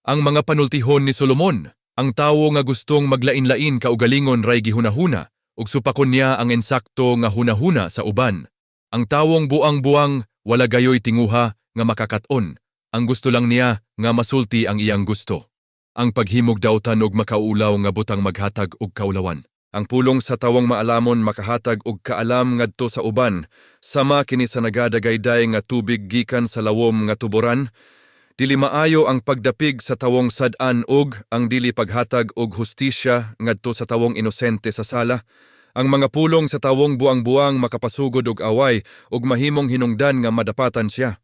Ang mga panultihon ni Solomon, ang tawo nga gustong maglain-lain kaugalingon ray gihunahuna, ug supakon niya ang ensakto nga hunahuna sa uban. Ang tawong buang-buang wala gayoy tinguha nga makakaton. Ang gusto lang niya nga masulti ang iyang gusto. Ang paghimog dautan og makaulaw nga butang maghatag og kaulawan. Ang pulong sa tawong maalamon makahatag og kaalam ngadto sa uban, sama kini sa nagadagayday nga tubig gikan sa lawom nga tuboran. Dili maayo ang pagdapig sa tawong sad-an ug ang dili paghatag og hustisya ngadto sa tawong inosente sa sala. Ang mga pulong sa tawong buang-buang makapasugod og away ug mahimong hinungdan nga madapatan siya.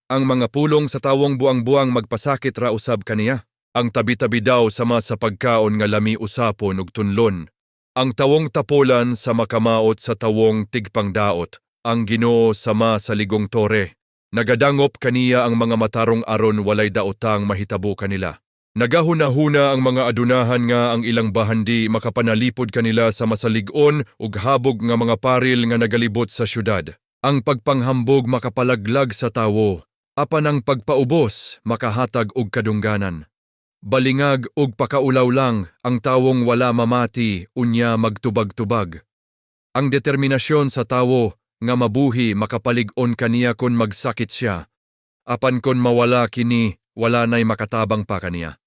Ang mga pulong sa tawong buang-buang magpasakit ra usab kaniya. Ang tabi-tabi daw sama sa pagkaon nga lami usapon ug tunlon. Ang tawong tapolan sa makamaot sa tawong tigpangdaot. Ang Ginoo sama sa ligong tore. Nagadangop kaniya ang mga matarong aron walay daotang mahitabo kanila. Nagahunahuna ang mga adunahan nga ang ilang bahandi makapanalipod kanila sa masalig-on ug habog nga mga paril nga nagalibot sa syudad. Ang pagpanghambog makapalaglag sa tawo, apan ang pagpaubos makahatag og kadungganan. Balingag ug pakaulaw lang ang tawong wala mamati unya magtubag-tubag. Ang determinasyon sa tawo nga mabuhi makapalig-on kaniya kon magsakit siya. Apan kon mawala kini, wala nay makatabang pa kaniya.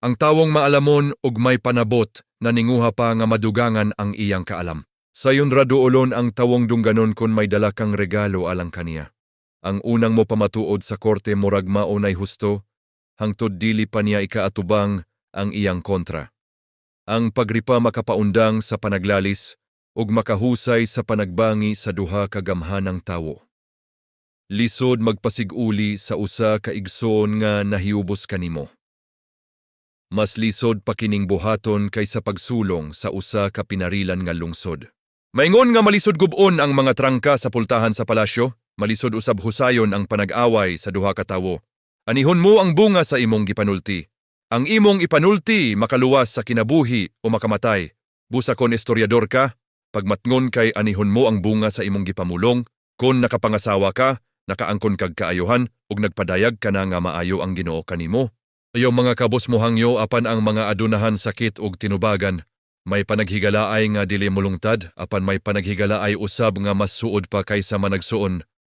Ang tawong maalamon ug may panabot naninguha pa nga madugangan ang iyang kaalam. Sayon ra duolon ang tawong dungganon kon may dala kang regalo alang kaniya. Ang unang mo pamatuod sa korte murag mao nay husto, hangtod dili pa niya ikaatubang ang iyang kontra. Ang pagripa makapaundang sa panaglalis ug makahusay sa panagbangi sa duha ka gamhanang tawo. Lisod magpasig-uli sa usa ka igsoon nga nahiubos kanimo. Mas lisod pa kining buhaton kaysa pagsulong sa usa ka pinarilan nga lungsod. Maingon nga malisod gub-on ang mga trangka sa pultahan sa palasyo, malisod usab husayon ang panag-away sa duha ka tawo. Anihon mo ang bunga sa imong gipanulti. Ang imong ipanulti makaluwas sa kinabuhi o makamatay. Busa kon istoryador ka, pagmatngon kay anihon mo ang bunga sa imong gipamulong, kon nakapangasawa ka, nakaangkon kag kaayohan ug nagpadayag ka na nga maayo ang Ginoo kanimo. Ayaw mga kabos mo hangyo apan ang mga adunahan sakit ug tinubagan. May panaghigalaay nga dili mulungtad apan may panaghigalaay usab nga mas suod pa kaysa managsuon.